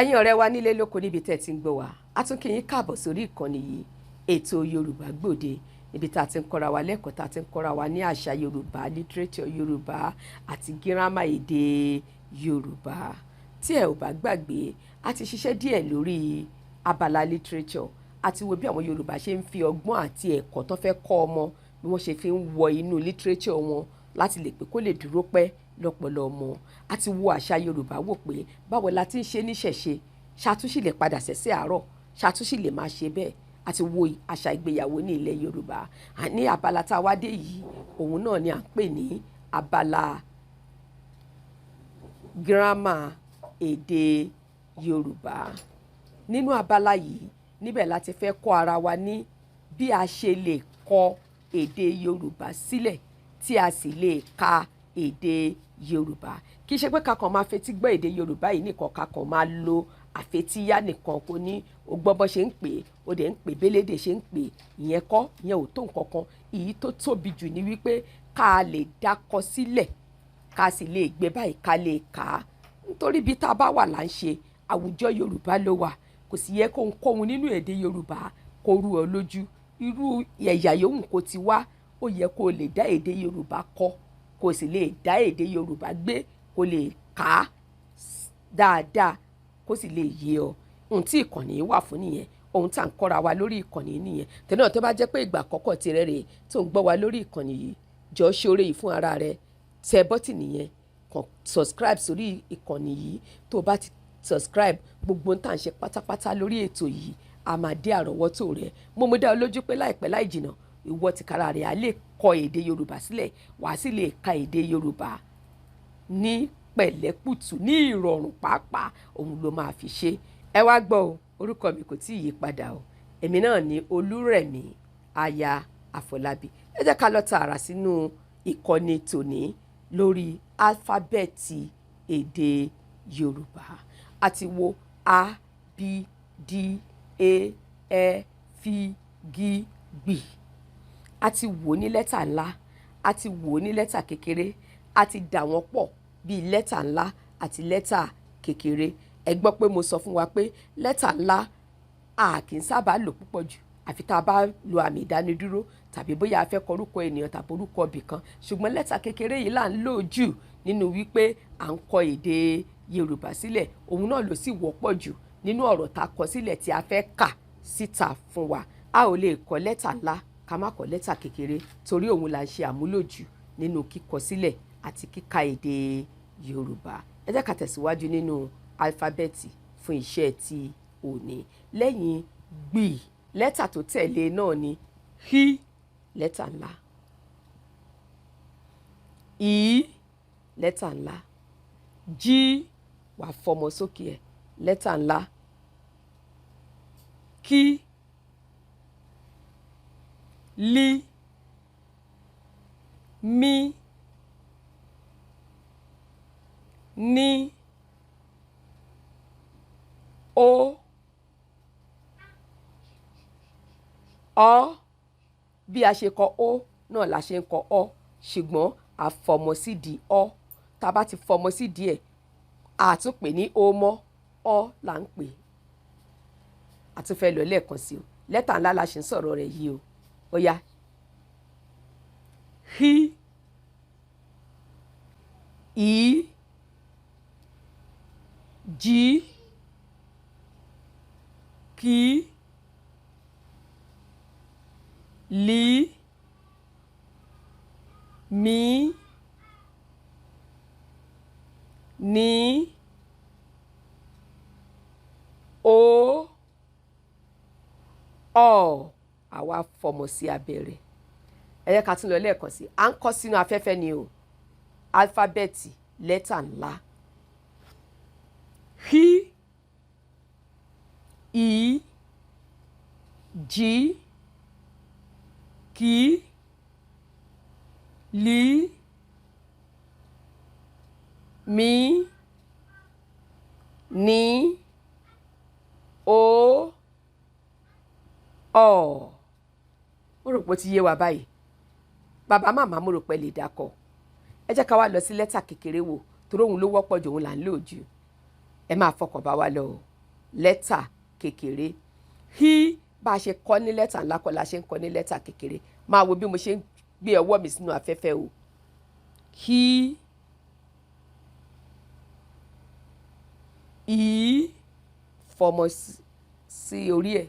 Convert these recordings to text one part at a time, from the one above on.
Ẹ̀yin ọ̀rẹ́ wa nílé lóko níbi tẹ́ ẹ ti ń gbọ́ wa, a tún kí yín káàbọ̀ sórí ìkànnì yìí, ètò Yorùbá Gbòde, níbi tá a ti ń kọ́ra wa lẹ́kọ̀ọ́, tá a ti ń kọ́ra wa ní àṣà Yorùbá, literature Yorùbá àti gírámà èdè Yorùbá. Tí ẹ ò bá gbàgbé, a ti ṣiṣẹ́ díẹ̀ lórí abala literature. A ti wo bí àwọn Yorùbá ṣe ń fi ọgbọ́n àti ẹ̀kọ́ tó fẹ́ kọ́ ọmọ, bí wọ́n ṣe fi ń wọ inú literature wọn láti lè pé kó lè dúró pẹ́ lọ́pọlọ ọmọ. A ti wo àṣà Yorùbá wò pé báwo la ti ń ṣe níṣẹ̀ṣe, ṣàtúnṣì lè padà sẹ́sẹ́ àárọ̀, ṣàtúnṣì lè máa ṣe bẹ́ẹ̀. A ti wo àṣà ìgbéyàwó ní ilẹ̀ Yorùbá. Ní abala tá a wá dé yìí, òun náà ni à ń pè ní abala gírámà èdè Yorùbá. Nínú abala yìí, níbẹ̀ la ti fẹ́ kọ́ ara wa ní bí a ṣe lè kọ èdè Yorùbá sílẹ̀, tí a sì lè ka èdè Yorùbá. Kì í ṣe pé ká kàn máa fetí gbọ́ èdè Yorùbá yìí nìkan, ká kàn máa lo àfetíyá nìkan, kò ní o gbọ́ bọ́ ṣe ń pè é, o dẹ̀ ń pè bélédè ṣe ń pè é, ìyẹn kọ́, ìyẹn ò tó nǹkan kan. Èyí tó tóbi jù ni wípé ká lè dákọ sílẹ̀, ká sì lè gbé báyìí, ká lè kà á, nítorí bí tá a bá wà là ń ṣe, àwùjọ Yorùbá ló wà. Kò sì yẹ kó ń kóhun nínú èdè Yorùbá kó rú ọ lójú. Irú ẹ̀yà yòówù kó ti wá, ó yẹ kó lè dá èdè Yorùbá kọ, kó sì lè dá èdè Yorùbá gbé, kó lè kà á dáadáa, kó sì lè yé ọ. Ohun tí ìkànnì wà fún nìyẹn, ohun tá à ń kọ́ra wa lórí ìkànnì nìyẹn. Tẹ̀lé náà, tó bá jẹ́ pé ìgbà àkọ́kọ́ tirẹ̀ rèé tó ń gbọ́ wa lórí ìkànnì yìí, jọ ṣoore yìí fún ara rẹ, tẹ button yẹn kàn, subscribe sórí ìkànnì yìí. Tó o bá ti subscribe, gbogbo ohun tá à ń ṣe pátápátá lórí ètò yìí a máa dé àrọ́wọ́tò rẹ. Mo mú dá ọ lójú pé láìpẹ́ láì jìnà, ìwọ tìkára rẹ̀ á lè kọ èdè Yorùbá sílẹ̀, wàá sì lè ka èdè Yorùbá ní pẹ̀lẹ́kùtù, ní ìrọ̀rùn pàápàá. Òun ló máa fi ṣe. Ẹ wá gbọ́ o, orúkọ mi kò tí ì yí padà o. Èmi náà ní Olúrẹ̀mí aya Àfọlábí. Ẹ jẹ́ ká lọ tààrà sínú ìkọ́ni tòní lórí álífábẹ́ẹ̀tì èdè Yorùbá. A ti wo A, B, D, E, Ẹ, F, G, Gb. A ti wò ní lẹ́tà ńlá, a ti wò ní lẹ́tà kékeré, a ti dà wọ́n pọ̀ bíi lẹ́tà ńlá àti lẹ́tà kékeré. Ẹ gbọ́ pé mo sọ fún wa pé lẹ́tà ńlá a kì í sábà lò púpọ̀ jù, àfi tá a bá lo àmì ìdánidúró tàbí bóyá a fẹ́ kọ orúkọ ènìyàn tàbí orúkọ ibì kan. Ṣùgbọ́n lẹ́tà kékeré yìí là ń lò jù nínú wípé à ń kọ èdè Yorùbá sílẹ̀. Òun náà ló sì wọ́pọ̀ jù nínú ọ̀rọ̀ tá a kọ sílẹ̀ tí a fẹ́ kà síta fún wa. A ò lè kọ lẹ́tà ńlá ká má kọ lẹ́tà kékeré, torí òun là ń ṣe àmúlò jù nínú kíkọ sílẹ̀ àti kíka èdè Yorùbá. Ẹ jẹ́ ká tẹ̀síwájú nínú álífábẹ́ẹ̀tì fún iṣẹ́ ti òní. Lẹ́yìn gbì, lẹ́tà tó tẹ̀lé náà ni h, lẹ́tà ńlá, i, lẹ́tà ńlá, g, wà fọmọ sókè ẹ̀, lẹ́tà ńlá, k, l, m, n, o, ọ. Bí a ṣe kọ ó náà la ṣe ń kọ ọ, ṣùgbọ́n a fọmọ sí di ọ. Tá a bá ti fọmọ sí díẹ̀, a tún pè ní ó mọ́, ọ là ń pè. A tún fẹ́ lọ lẹ́ẹ̀kan sí o. Lẹ́tà ńlá la ṣe ń sọ̀rọ̀ rẹ̀ yìí o. Ó yá. H, I, J, K, L, M, N, O, Ọ. Àwa fọmọ sí abẹ́rẹ́. Ẹ jẹ́ ká tún lọ lẹ́ẹ̀kan sí. À ń kọ sínú afẹ́fẹ́ ni o. Álífábẹ́ẹ̀tì lẹ́tà ńlá. H, I, J, K, L, M, N, O, Ọ. Mo rò pé ó ti yé wa báyìí. Bàbá màmá, mo rò pé lè dákọ̀. Ẹ jẹ́ ká wá lọ sí lẹ́tà kékeré wò, torí òun ló wọ́pọ̀ jù, òun là ń lò jù. Ẹ máa fọkàn bá wa lọ o. Lẹ́tà kékeré. Hí, bá a ṣe kọ́ ní lẹ́tà ńlá kọ́ la ṣe ń kọ́ ní lẹ́tà kékeré. Máa wo bí mo ṣe ń gbé ọwọ́ mi sínú afẹ́fẹ́ o. Hí, í, fọmọ sí orí ẹ̀,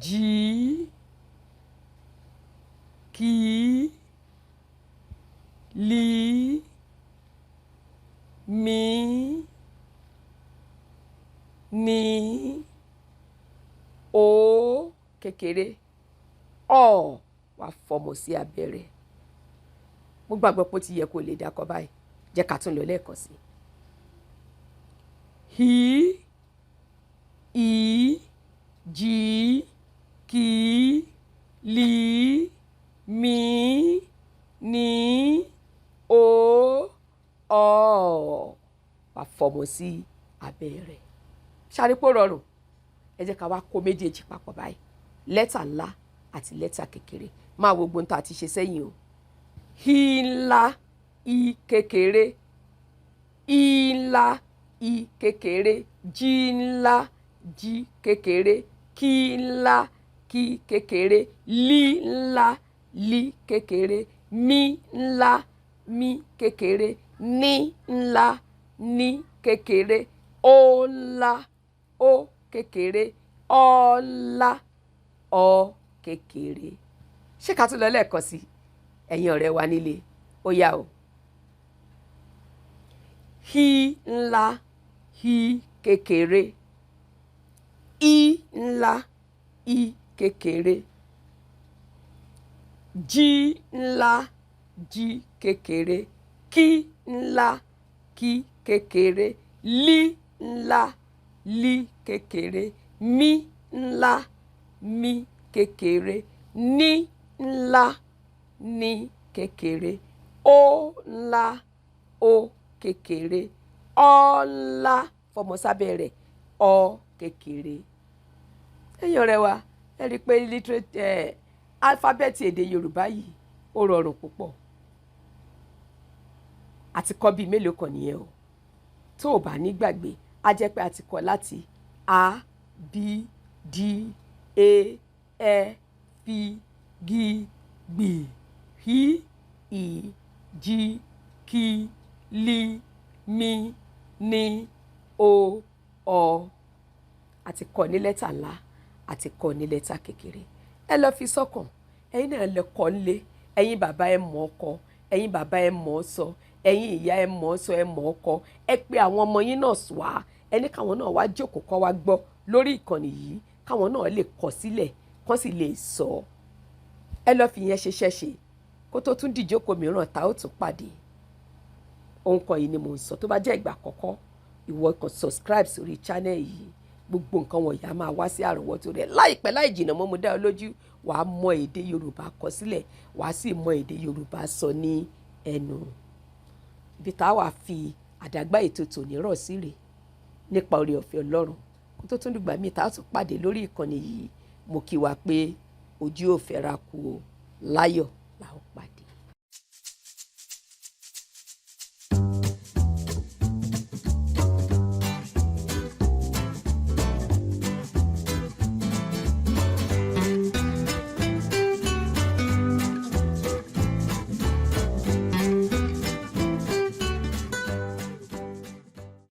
jí, kí, lí, mí, ní, ó kékeré, ọ̀, wàá fọmọ sí abẹ́rẹ́. Mo gbàgbọ́ pé ó ti yẹ kó lè dákọ báyìí. Jẹ́ ká tún lọ lẹ́ẹ̀kan sí i. Hí, í, jí, kí, lí, mí, ní, ó, ọ̀, wàá fọmọ sí abẹ́rẹ́. Ṣàrípò rọrùn. Ẹ jẹ́ ká wá kó méjèèjì papọ̀ báyìí, lẹ́tà ńlá àti lẹ́tà kékeré. Máa wo gbogbo ohun tá a ti ṣe sẹ́yìn o. Hí ńlá, i kékeré, i ńlá, i kékeré, jí ńlá, jí kékeré, kí ńlá, kí kékeré, lí ńlá, lí kékeré, mí ńlá, mí kékeré, ní ńlá, ní kékeré, ó ńlá, ó kékeré, ọ ńlá, ọ kékeré. Ṣé ká tún lọ lẹ́ẹ̀kan sí, ẹ̀yin ọ̀rẹ́ wa nílé? Ó yá o. Hí ńlá, hí kékeré, í ńlá, í kékeré, jí ńlá, jí kékeré, kí ńlá, kí kékeré, lí ńlá, lí kékeré, mí ńlá, mí kékeré, ní ńlá, ní kékeré, ó ńlá, ó kékeré, ọ ńlá, fọmọ sábẹ́ rẹ̀, ọ kékeré. Ẹ̀yin ọ̀rẹ́ wa, ẹ rí i pé literate alifábẹ́ẹ̀tì èdè Yorùbá yìí ó rọrùn púpọ̀. Àti kọ́ bíi mélòó kan nìyẹn o. Tó o bá ní gbàgbé, á jẹ́ pé a ti kọ́ láti A, B, D, E, F, G, B, H, I, J, K, L, M, N, O, Ọ. A ti kọ́ ní lẹ́tà ńlá, a ti kọ́ ní lẹ́tà kékeré. Ẹ lọ fi sọ́kàn, ẹ̀yin náà lè kọ́ nílé. Ẹ̀yin bàbá ẹ mọ̀ ọ́ kọ, ẹ̀yin bàbá ẹ mọ̀ ọ́ sọ, ẹ̀yin ìyá ẹ mọ̀ ọ́ sọ, ẹ mọ̀ ọ́ kọ. Ẹ pé àwọn ọmọ yín náà wá, ẹ ní káwọn náà wá jókòó kọ́ wá gbọ́ lórí ìkànnì yìí, káwọn náà lè kọ sílẹ̀, kán sì lè sọ. Ẹ lọ fi yẹn ṣeṣẹ́ ṣe kó tó tún dìjókòó mìíràn tá ó tún pàdé. Ohun kan yìí ni mò ń sọ. Tó bá jẹ́ ìgbà àkọ́kọ́, ìwọ kan subscribe sórí channel yìí, gbogbo nǹkan wọ̀nyí á máa wá sí àrọ́wọ́tó rẹ láìpẹ́ láì jìnnà mọ́. Mo dá ọ lójú, wàá mọ èdè Yorùbá kọ sílẹ̀, wàá sì mọ èdè Yorùbá sọ ní ẹnu. Ibi tá a wà fi àdágbà ètò tòní rọ̀ sí rèé nípa oore ọ̀fẹ́ Ọlọ́run. Kó tó tún dìgbà míì tá a tún pàdé lórí ìkànnì yìí, mo kí wa pé ojú ò fẹ́ ra kú o, láyọ̀.